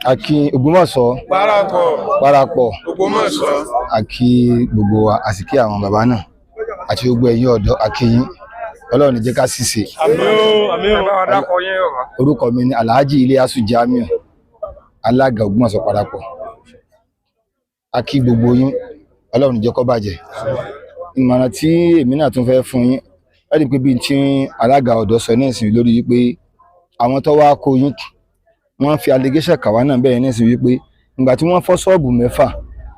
A kí Ògbómọ̀ṣọ́ Parapọ̀. Parapọ̀. Ògbómọ̀ṣọ́. A kí gbogbo wa, a sì kí àwọn bàbá náà àti gbogbo ẹ̀yin ọ̀dọ́, a kí yín. Ọlọ́run ní jẹ́ ká ṣìṣe. Àmín o, àmín o. Ẹ bá wa dákọ yín, bàbá. Orúkọ mi ni Alhaji Iliasu Jamiu, alága Ògbómọ̀ṣọ́ Parapọ̀. A kí gbogbo yín, Ọlọ́run ní jẹ́ kó bàjẹ́. Ìmọ̀ràn tí èmi náà tún fẹ́ fún yín, ẹ rí i pé bíi tí alága ọ̀dọ́ sọ ní ìsìn lórí wípé àwọn tó wá kó yín, wọ́n fi allegation kàwá náà bẹ́ẹ̀ ní ìsìn wípé ìgbà tí wọ́n fọ́ ṣọ́ọ̀bù 6,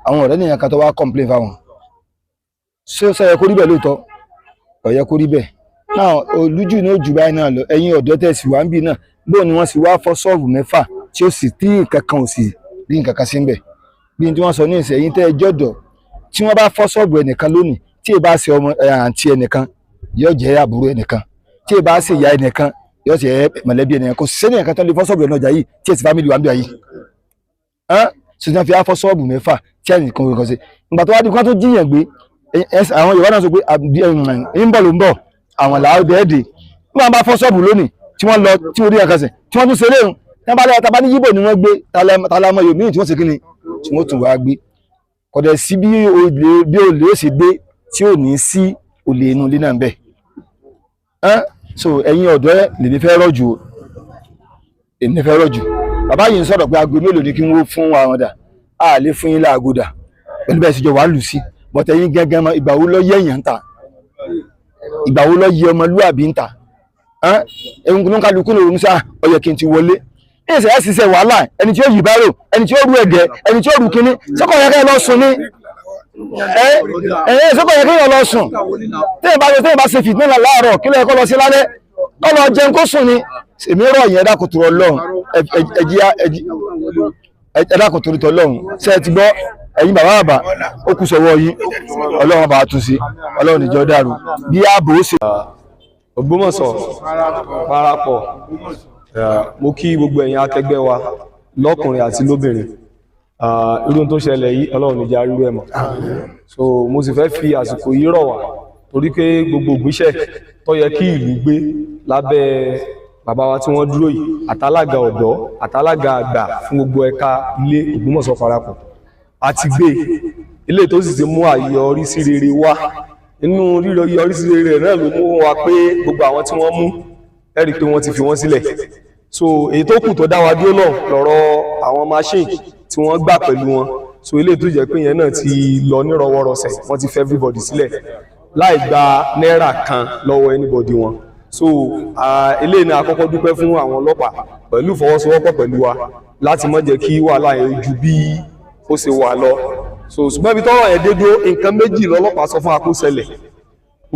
àwọn ọ̀rẹ́ nìyẹn kan tó wá complain fáwọn. Ṣé ó yẹ kó rí bẹ́ẹ̀ lóòótọ́? Kò yẹ kó rí bẹ́ẹ̀. Náà olújù ní ojú báyìí náà lọ, ẹ̀yin ọ̀dọ́ tẹ̀sí wá ń bì náà, bóun ni wọ́n sì wá fọ́ ṣọ́ọ̀bù 6 tí ó sì tí nǹkan kan ò sì rí nǹkan kan sí ń bẹ̀. Bí tí wọ́n sọ ní ìsìn, ẹ̀yin tẹ́ ẹ jọ̀dọ̀, tí wọ́n bá fọ́ ṣọ́ọ̀bù ẹnìkan lónìí, tí ì bá ṣe ọmọ àǹtí ẹnìkan, yóò jẹ́ àbúrò ẹnìkan, tí ì bá ṣe ìyá ẹnìkan, yóò jẹ́ mọ̀lẹ́bí ẹnìkan. Kò sí ẹnìkan tó lè fọ́ ṣọ́ọ̀bù ẹnu ọjà yìí tí èsì family wà ń bí ayé. Ṣùgbọ́n fi afọ́ ṣọ́ọ̀bù 6 tí ẹnìkan kò ṣe. Ìgbà tó wá di kó tó jíyàn gbé, àwọn Yorùbá náà sọ pé ń bọ̀ ló ń bọ̀, àwọn làwọn dẹ́ẹ̀dẹ̀. Nígbà wọn bá fọ́ ṣọ́ọ̀bù lónìí tí wọ́n lọ tí wọ́n rí ẹ̀kan sẹ̀ tí wọ́n tún ṣe léhùn, tí wọ́n bá lẹ́yìn tàbá ní Yíbò ni wọ́n gbé, talamọ yòmíì tí wọ́n ṣe kíni tí wọ́n tún wá gbé. Kò dẹ̀ sí bí olè ó ṣe gbé tí ò ní sí olè inú ilé náà bẹ́ẹ̀. So ẹ̀yin ọ̀dọ́ lèmi fẹ́ rọ̀ jù, èmi fẹ́ rọ̀ jù. Bàbá yìí ń sọ̀rọ̀ pé aago mélòó ni kí wọ́n fún àwọn dà, á lè fún yín láago dà pẹ̀lú bẹ́ẹ̀ sì jọ wàá lù sí. Bọ̀tẹ̀ yín gángan mọ ìgbà wo lọ yẹ èèyàn ń ta, ìgbà wo lọ yẹ ọmọlúwàbí ń ta. Ẹ̀hún ló ń kálukú lòun sá, ó yẹ kí n ti wọlé. Ní ìṣẹ̀yà ṣiṣẹ́ wàhálà, ẹni tí ó yí bárò, ẹni tí ó rú ẹ̀gẹ́, ẹni tí ó rú kínní, sọ́kọ̀ yẹ kẹ́ lọ sùn ní. Sọ́kọ̀ yẹ kẹ́ lọ sùn. Téèyàn bá ṣe fìtínà láàárọ̀, kí ló yẹ kó lọ sí lálẹ́? Kó lọ jẹun kó sùn ni. Èmi rọ̀ yẹn, ẹ̀dá kòtò Ọlọ́run, ẹ̀dá kòtò Ọlọ́run. Ṣé ẹ ti gbọ́? Ẹ̀yin bàbá bàbá, ó kù sọ́wọ́ yín, Ọlọ́run bá tún sí, Ọlọ́run níjọ́ dàrú bí ààbò ó ṣe. Ògbómọ̀ṣọ́ Parapọ̀, mo kí gbogbo ẹ̀yin akẹgbẹ́ wa lọ́kùnrin àti lóbìnrin. Irú tó ṣẹlẹ̀ yìí, Ọlọ́run ní jẹ́ a rírú ẹ̀ mọ́. So mo sì fẹ́ fi àsìkò yìí rọ̀ wá, torí pé gbogbo ìgbésẹ̀ tó yẹ kí ìlú gbé lábẹ́ bàbá wa tí wọ́n dúró yìí, àtàlágà ọ̀dọ́, àtàlágà àgbà fún gbogbo ẹ̀ka ilé Ògbómọ̀ṣọ́ Parapọ̀ àti gbé ilé tó sì ti mú àyọrísí rere wá. Inú rírọ yọrísí rere náà ló mú wa pé gbogbo àwọn tí wọ́n mú, ẹ rí i pé wọ́n ti fi wọ́n sílẹ̀. So èyí tó kù tó dá wa dúró náà lọ́rọ̀ àwọn machine tí wọ́n gbà pẹ̀lú wọn. So ilé tó jẹ́ pé yẹn náà ti lọ nírọwọ́rọsẹ̀, wọ́n ti fẹ́ everybody sílẹ̀ láì gba náírà kan lọ́wọ́ anybody wọn. So eléyìí náà, àkọ́kọ́ dúpẹ́ fún àwọn ọlọ́pàá pẹ̀lú ìfọwọ́sowọ́pọ̀ pẹ̀lú wa láti má jẹ́ kí wàhálà yẹn ju bí ó ṣe wà lọ. So ṣùgbọ́n ibi tọ́rọ̀ yẹn dé dúró, nǹkan méjì lọ́lọ́pàá sọ fún akóṣẹlẹ̀.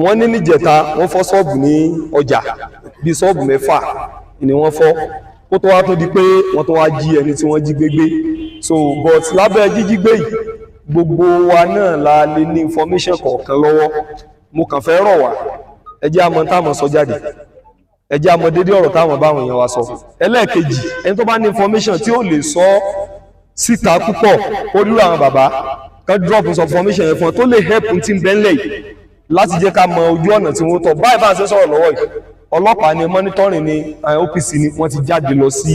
Wọ́n ní níjẹta wọ́n fọ́ ṣọ́ọ̀bù ní ọjà, bíi ṣọ́ọ̀bù 6 ni wọ́n fọ́, kó tó wá tó di pé wọ́n tó wá jí ẹni tí wọ́n jí gbé gbé. So but lábẹ́ jíjí gbé yìí, gbogbo wa náà la lè ní information kọ̀ọ̀kan lọ́wọ́. Mo kàn fẹ́ rọ̀ wá, ẹ jẹ́ àmọ́ táwọn sọ jáde, ẹ jẹ́ àmọ́ dédé ọ̀rọ̀ táwọn báwọn èèyàn wa sọ. Ẹlẹ́ẹ̀kejì, ẹni tó bá ní information tí ó lè sọ síta púpọ̀, ó rírọ àwọn bàbá kan drop some information yẹn fún ọ tó lè help tí ń bẹ́ńlẹ̀ yìí láti jẹ́ ká mọ ojú ọ̀nà tí wọ́n tọ̀. Báyìí bá a ṣe sọ̀rọ̀ lọ́wọ́ yìí, ọlọ́pàá ni monitoring ni OPC ni wọ́n ti jáde lọ sí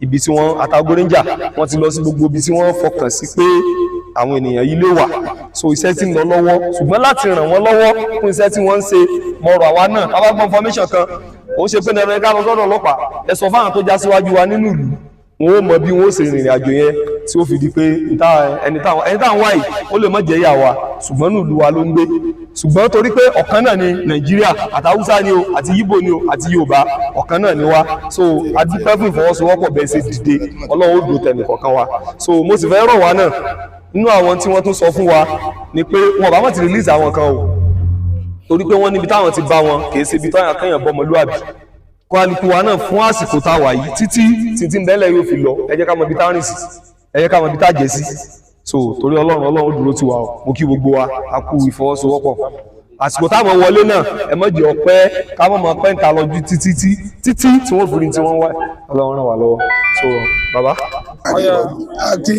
ibi tí wọ́n àtàgò ranger, wọ́n ti lọ sí gbogbo ibi tí wọ́n fọkàn sí pé àwọn ènìyàn yìí lè wà. So iṣẹ́ tí ń lọ lọ́wọ́, ṣùgbọ́n láti ràn wọ́n lọ́wọ́ fún iṣẹ́ tí wọ́n ń ṣe, mọ̀rọ̀ àwa náà ká bá gbọ́ information kan, ó ṣe pé dandan ká lọ sọ́dọ̀ ọlọ́pàá. Ẹ sọ fáwọn tó já síwájú wa nínú ìlú, wọn ó mọ bí wọn ó ṣe rìnrìn àjò yẹn tí ó fi di pé ẹni táwọn wáyìí, ó lè má jẹ́ ìyá wa, ṣùgbọ́n ní ìlú wa ló ń gbé. Ṣùgbọ́n torí pé ọ̀kan náà ni Nàìjíríà, àti Haúsá ni o, àti Yíbò ni o, àti Yorùbá, ọ̀kan náà ni wá. So a dúpẹ́ fún ìfọwọ́sowọ́pọ̀ bẹ́ẹ̀ ṣe dìde, Ọlọ́run ó dò tẹnì kọ̀ọ̀kan wa. So mo sì fẹ́ rọ̀ wá náà, nínú àwọn tí wọ́n tún sọ fún wa ni pé wọn bá wọn ti release àwọn kan o, torí pé wọ́n níbi táwọn ti bá wọn kì í ṣe ibi táwọn akẹ́yàn bọ́mọlúàbí. Kálukú wa náà, fún àsìkò tá a wà yìí, títí títí ń bẹ́lẹ̀ yóò fi lọ, ẹ jẹ́ ká mọ ibi tá a rìn sí, ẹ jẹ́ ká mọ ibi tá a jẹ́ sí. So torí Ọlọ́run, Ọlọ́run ó dúró tiwa o. Mo kí gbogbo wa, a kú ìfọwọ́sowọ́pọ̀. Àsìkò táwọn wọlé náà, ẹ má jẹ́ ọpẹ́ ká mọ̀ mọ́ pẹ́ ń ta lọ ju títí títí tí wọ́n fi rí tí wọ́n wá. Ọlọ́run ràn wá lọ́wọ́. So bàbá. Àti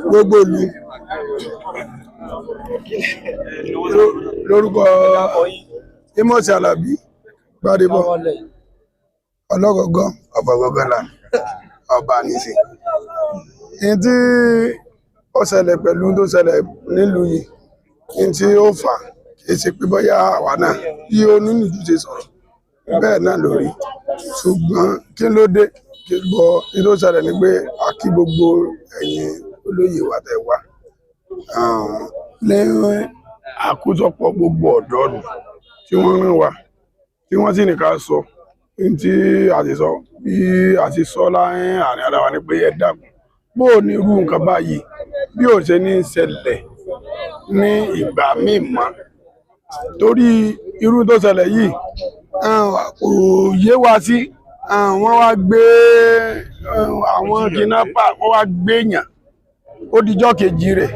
gbogbo ìlú, lórúkọ Amos Alabi Gbadebo. Ọlọ́gọ̀gọ́ ọ̀bọ̀gọ̀gọ̀ là ọba nìsín. Ní tí ó ṣẹlẹ̀ pẹ̀lú tó ṣẹlẹ̀ nílùú yìí, ní tí ó fà kì í ṣe pé bóyá àwa náà bí onínújú ṣe sọ̀rọ̀ bẹ́ẹ̀ náà lórí. Ṣùgbọ́n kí ló dé kí gbọ́ ní tó ṣẹlẹ̀ ni pé a kí gbogbo ẹ̀yin olóyè wa tẹ̀ wá lẹ́yìn àkójọpọ̀ gbogbo ọ̀dọ́ nù tí wọ́n rán wa, tí wọ́n sì ní ká sọ ní tí a ti sọ bí a ti sọ láàrin ara wa ni pé ẹ dákun, bó o ní irú nǹkan báyìí bí ò ṣe ní ṣẹlẹ̀ ní ìgbà míì mọ́, torí irú tó ṣẹlẹ̀ yìí kò yé wa sí. Wọ́n wá gbé àwọn kidnapper, wọ́n wá gbé èèyàn, ó dijọ́ kejì rẹ̀,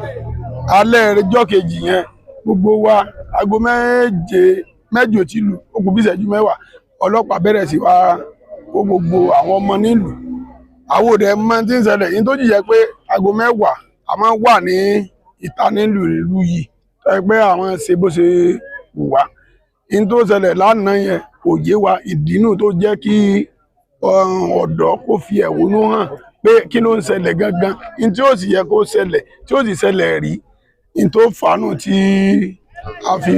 alẹ́ rẹ̀ jọ́ kejì yẹn, gbogbo wa aago 7, 8 ti lù, ó kù bí ìṣẹ́jú 10, ọlọ́pàá bẹ̀rẹ̀ sí wá kó gbogbo àwọn ọmọ nílùú. Àwọn òde mọ tí ń ṣẹlẹ̀ yìí tó jìyẹ pé aago 10 a máa ń wà ní ìta nílùú ìlú yìí, tó yẹ pé àwọn ṣe bó ṣe wù wá. Yìí tó ṣẹlẹ̀ lánàá yẹn kò yé wa. Ìdínú tó jẹ́ kí ọ̀dọ́ kó fi ẹ̀hónú hàn pé kí ló ń ṣẹlẹ̀ gangan, ní tí ó sì yẹ kó ṣẹlẹ̀ tí ó sì ṣẹlẹ̀ rí, ní tó fàánù tí a fi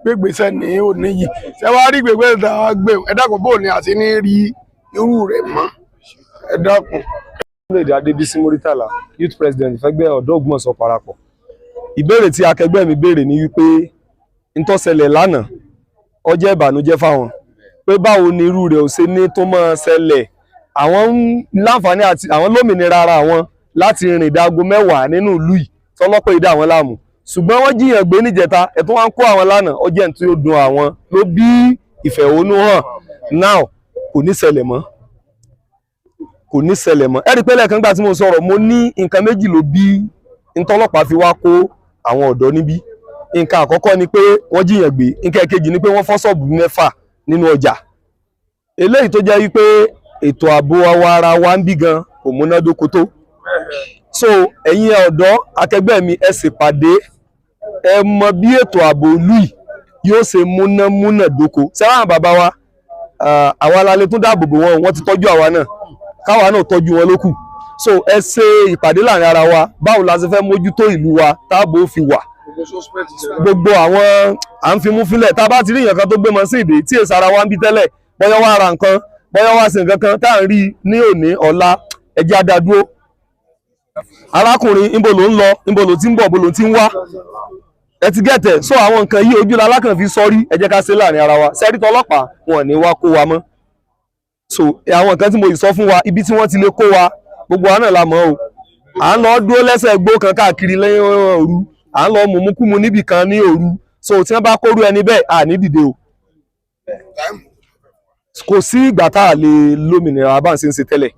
gbégbèsè ní òní yìí. Ṣé wàá rí gbégbèsè tá a gbé? Ẹ dákun, bò ní àti ní rí irú rẹ̀ mọ́? Ẹ dákun. Comrade Adébísí Muritàlá, youth president fẹ́gbẹ́ ọ̀dọ́ Ògbómọ̀ṣọ́ parapọ̀. Ìbéèrè tí akẹgbẹ́ mi béèrè ni wípé n tó ṣẹlẹ̀ lánàá, ó jẹ́ ìbànújẹ́ fáwọn, pé báwo ni irú rẹ̀ ò ṣe ní tó máa ṣẹlẹ̀. Àwọn ń láǹfààní àti àwọn lómìnira ara àwọn láti rìn dáago 10 nínú ìlú yìí tọ́lọ́pọ̀ ìdá àwọn láàmú, ṣùgbọ́n wọ́n jiyàn gbé níjẹta, ẹ̀tún wá ń kó àwọn lánàá. Ó jẹ́ ní tí ó dùn àwọn ló bí ìfẹ̀hónúhàn. Now, kò ní ṣẹlẹ̀ mọ́, kò ní ṣẹlẹ̀ mọ́. Ẹ rí i pé lẹ́ẹ̀kan gbà tí mo sọ̀rọ̀, mo ní nǹkan méjì ló bí ntọ́lọ́pàá fi wá kó àwọn ọ̀dọ́ níbí. Nǹkan àkọ́kọ́ ni pé wọ́n jiyàn gbé, nǹkan ẹ̀kejì ni pé wọ́n fọ́ ṣọ́ọ̀bù 6 nínú ọjà, eléyìí tó jẹ́ wípé ètò ààbò àwa ara wa ń bí gan kò múnádóko tó. So ẹ̀yin ọ̀dọ́ akẹgbẹ́ mi, ẹ sì pàdé, ẹ mọ bí ètò ààbò ìlú yìí yóò ṣe múnámúnàdóko. Sẹ́wọ̀n bàbá wa, àwa la lè tún dáàbò bò wọ́n. Wọ́n ti tọ́jú àwa náà, káwa náà tọ́jú wọn lókù. So ẹ ṣe ìpàdé láàrin ara wa, báwo la ṣe fẹ́ mójútó ìlú wa táàbò fi wà. Gbogbo àwọn à ń fimú fílẹ̀, tá a bá ti rí èèyàn kan tó gbé mọ́ sí ìdè tí èsì ara wa ń bí tẹ́lẹ̀, bóyá wá ra nǹkan, bóyá wá sí nǹkan kan tá à ń rí ní òní ọ̀la, ẹ jẹ́ á dá dúró. Arákùnrin, níbo ló ń lọ? Níbo ló ti ń bọ̀? Níbo ló ti ń wá? Ẹ ti gẹ̀tẹ̀. So àwọn nǹkan yìí, ojú lalákàn fi sọ́rí. Ẹ jẹ́ ká ṣe láàrin ara wa. Sẹ́rí tọlọ́pàá wọn ní wá kó wa mọ́. So àwọn nǹkan tí mo yìí sọ fún wa, ibi tí wọ́n ti lè kó wa, gbogbo wa náà la mọ̀ o. À ń lọ dúró lẹ́sẹ̀ gbó kan káàkiri lẹ́yìn òru, à ń lọ mùmúkúmu níbì kan ní òru. So tí wọ́n bá kórú ẹni bẹ́ẹ̀, à ní dìde o. Kò sí ìgbà tá a lè lómìnira bá ń ṣe ń ṣe tẹ́lẹ̀,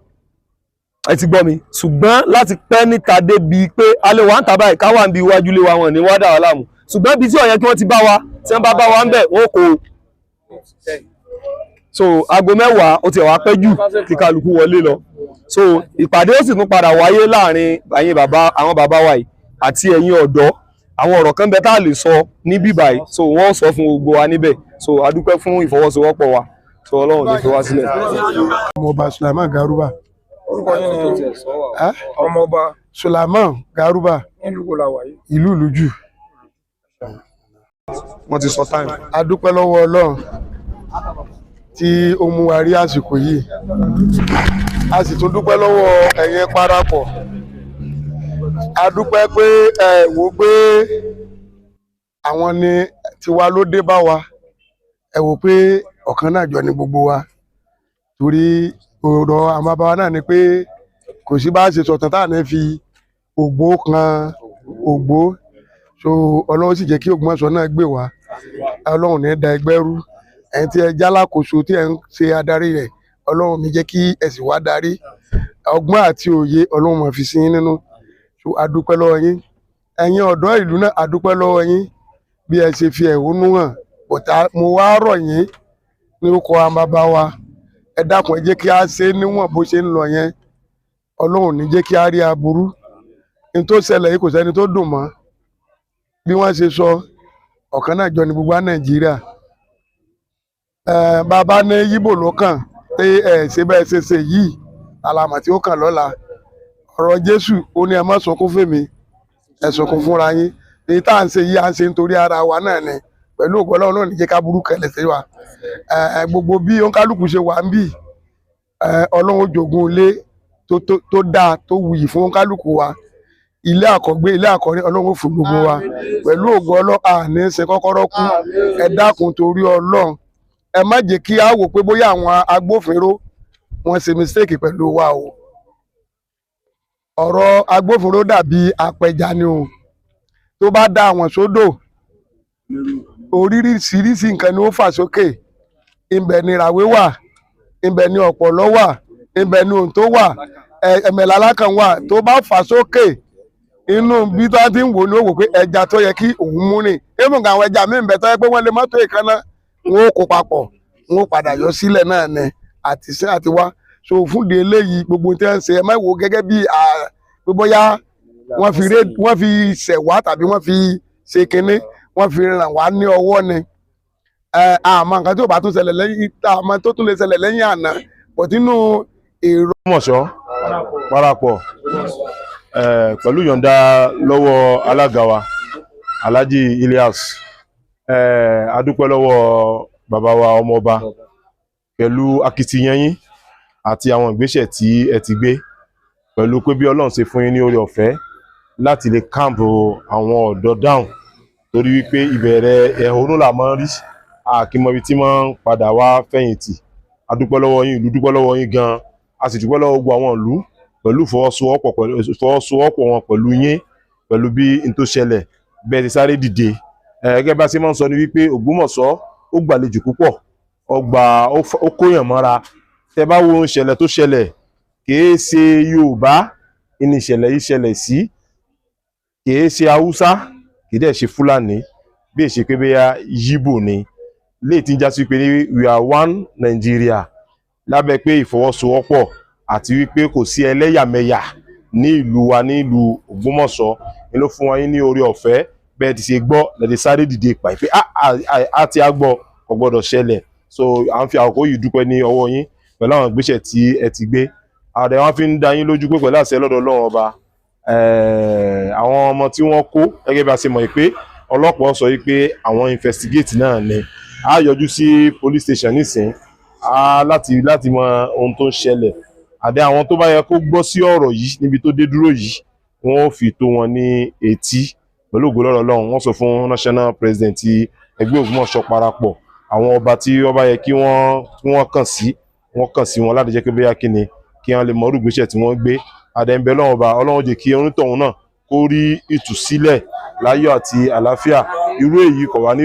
ẹ ti gbọ́ mi. Ṣùgbọ́n láti pẹ́ níta débi pé a lè wà ń tà báyìí, ká wà ń bi iwájú lé wa, wọn ní wá dà wá láàmú. Ṣùgbọ́n ibi tí ó yẹ kí wọ́n ti bá wa, tí wọ́n bá bá wa ń bẹ̀, wọ́n kò. So aago 10 ó ti wá pẹ́ jù kí kálukú wọlé lọ. So ìpàdé ó sì tún padà wáyé láàrin ẹ̀yin bàbá, àwọn bàbá wa yìí àti ẹ̀yin ọ̀dọ́. Àwọn ọ̀rọ̀ kan bẹ tá a lè sọ ní bíbá yìí, so wọ́n sọ fún gbogbo wa níbẹ̀. So a dúpẹ́ fún ìfọwọ́sowọ́pọ̀ wa. So Ọlọ́run ní fi wá sílẹ̀. Ọmọọba Sulaiman Garuba. Orúkọ yín ni? Ọmọọba? Sulaiman Garuba. Nílùú wo la wà yìí? Ìlú Ìlújù. Wọ́n ti sọ time. A dúpẹ́ lọ́wọ́ Ọlọ́run tí ó mú wa rí àsìkò yìí, a sì tún dúpẹ́ lọ́wọ́ ẹ̀yin parapọ̀. A dúpẹ́ pé ẹ wò pé àwọn ni tiwa ló dé bá wa. Ẹ wò pé ọ̀kan náà jọ ní gbogbo wa, torí ọ̀rọ̀ àwọn bàbá wa náà ni pé kò sí bá a ṣe sọ̀tàn tá à ní fi ògbó kan ògbó. So Ọlọ́run sì jẹ́ kí Ògbómọ̀ṣọ́ náà gbé wa. Ọlọ́run ní da ẹgbẹ́ rú. Ẹ̀yin tí ẹ jálákòóso, tí ẹ ń ṣe adarí rẹ̀, Ọlọ́run ní jẹ́ kí ẹ sì wá darí. Ọgbọ́n àti òye, Ọlọ́run máa fi sí yín nínú. So a dúpẹ́ lọ́wọ́ yín. Ẹ̀yin ọ̀dọ́ ìlú náà, a dúpẹ́ lọ́wọ́ yín bí ẹ ṣe fi ẹ̀hónú hàn. Bọ̀tá mo wá rọ̀ yín ní orúkọ àwọn bàbá wa, ẹ dákun, ẹ jẹ́ kí a ṣe é níwọ̀n bó ṣe ń lọ yẹn. Ọlọ́run ní jẹ́ kí a rí aburú. Ní tó ṣẹlẹ̀ yìí, kò sẹ́ni tó dùn mọ́. Bí wọ́n ṣe sọ, ọ̀kan náà jọ ní gbogbo Nàìjíríà. Bàbá ní Yíbò ló kàn. Tẹ ẹ ṣe bẹ́ẹ̀ ṣe ṣe yìí, àlàmà tí ó kàn lọ́la. Ọ̀rọ̀ Jésù ó ní ẹ má sunkún fèmí, ẹ sunkún fúnra yín. Èyí tá à ń ṣe yìí, à ń ṣe nítorí ara wa náà ni. Pẹ̀lú ògo Ọlọ́run náà ní jẹ́ ká burú kẹlẹ̀ sí wa. Gbogbo bí oníkálukú ṣe wà ń bì, Ọlọ́run ó jogún ilé tó dáa, tó wuyì fún oníkálukú wa. Ilé àkọ́gbé, ilé àkọ́rí, Ọlọ́run ó fún gbogbo wa. Pẹ̀lú ògo Ọlọ́run, àní ṣe kọ́kọ́rọ́ kú. Ẹ dákun torí Ọlọ́run, ẹ má jẹ́ kí á wò pé bóyá àwọn agbófinró wọ́n ṣe mistake pẹ̀lú wa o. Ọ̀rọ̀ agbófinró dàbí apẹja ni o, tó bá dá àwọn sódò, oríṣiríṣi nǹkan ni ó fà sókè. Ibẹ̀ ni ràwé wà, ibẹ̀ ni ọ̀pọ̀lọ́ wà, ibẹ̀ ni òǹtó wà, ẹ̀mẹ̀lá alákàn wà. Tó bá fà sókè, inú bí tó ti ń wò ni ó wò pé ẹja tó yẹ kí òun mú ni. Even àwọn ẹja míì ń bẹ tó yẹ pé wọ́n lè mọ́tò ìkànnà, wọn ó kó papọ̀, wọn ó padà yọ sílẹ̀ náà ni àti sí àti wá. So fún di eléyìí, gbogbo tí wọ́n ń ṣe, ẹ má wò gẹ́gẹ́ bí pé bóyá wọ́n fi ṣẹ̀ wá tàbí wọ́n fi ṣe kinní, wọ́n fi ràn wá ní ọwọ́ ni. Àmọ́ nǹkan tí ò bá tún ṣẹlẹ̀ lẹ́yìn, àmọ́ tó tún lè ṣẹlẹ̀ lẹ́yìn àná pọ̀ tínú èrò. Ògbómọ̀ṣọ́ parapọ̀, pẹ̀lú ìyọ̀ǹda lọ́wọ́ alága wa, Alhaji Ilyas, a dúpẹ́ lọ́wọ́ bàbá wa ọmọọba pẹ̀lú akitiyan yín àti àwọn ìgbésẹ̀ tí ẹ ti gbé, pẹ̀lú pé bí Ọlọ́run ṣe fún yín ní oore ọ̀fẹ́ láti lè calm àwọn ọ̀dọ́ down, torí wípé ìbẹ̀rẹ̀ ẹ̀hónú là máa ń rí, àkìmọ̀bi tí máa ń padà wá fẹ̀yìntì. A dúpẹ́ lọ́wọ́ yín, ìlú dúpẹ́ lọ́wọ́ yín gan-an, a sì dúpẹ́ lọ́wọ́ gbogbo àwọn ìlú pẹ̀lú ìfọwọ́sowọ́pọ̀ wọn pẹ̀lú yín, pẹ̀lú bí n tó ṣẹlẹ̀ bẹ́ẹ̀ ti sáré dìde. Gẹ́gẹ́ bá ṣe máa ń sọ ni wípé Ògbómọ̀ṣọ́ ó gbàlejò púpọ̀, ọgbà ó kóyàn mọ́ra. Tẹ bá wo ìṣẹ̀lẹ̀ tó ṣẹlẹ̀, kìí ṣe Yorùbá ní ìṣẹ̀lẹ̀ yìí ṣẹlẹ̀ sí, kìí ṣe Haúsá, kìí dẹ̀ ṣe Fúlàní, bí èṣe pé bóyá Yíbò ni. Léè tí ń já sí pé we are one Nigeria, lábẹ́ pé ìfọwọ́sowọ́pọ̀ àti wípé kò sí ẹlẹ́yàmẹ̀yà ní ìlú wa, ní ìlú Ògbómọ̀ṣọ́ ni ló fún wa yín ní oore ọ̀fẹ́. Bẹ́ẹ̀ ti ṣe gbọ́ lẹ́dí sáré dìde pàì pé a ti á gbọ́, kò gbọ́dọ̀ ṣẹlẹ̀. So à ń fi àkókò yìí dúpẹ́ ní ọwọ́ yín pẹ̀lú àwọn ìgbésẹ̀ tí ẹ ti gbé. Àdẹ wọn fi ń dá yín lójú pé pẹ̀lú àṣẹ lọ́dọ̀ Ọlọ́run ọba, àwọn ọmọ tí wọ́n kó, gẹ́gẹ́ bí a ṣe mọ̀ pé ọlọ́pàá sọ wípé àwọn investigate náà ni, a yọjú sí police station nísìn á láti mọ ohun tó ń ṣẹlẹ̀. Àdẹ àwọn tó bá yẹ kó gbọ́ sí ọ̀rọ̀ yìí níbi tó dé dúró yìí, wọ́n ó fi tó wọn ní etí. Pẹ̀lú ògo lọ́dọ̀ Ọlọ́run, wọ́n sọ fún national president ti ẹgbẹ́ Ògbómọ̀ṣọ́ parapọ̀, àwọn ọba tí wọ́n bá yẹ kí wọ́n kàn sí, wọ́n kàn sí wọn láti jẹ́ pé bóyá kí ni kí wọ́n lè mọ irú ìgbésẹ̀ tí wọ́n gbé. Àdẹ̀ǹbẹ̀ lọ́wọ́ ọba Ọlọ́run jẹ́ kí onítọ̀hún náà kó rí ìtúsílẹ̀ láyọ̀ àti àlàáfíà. Irú èyí kò wá ní.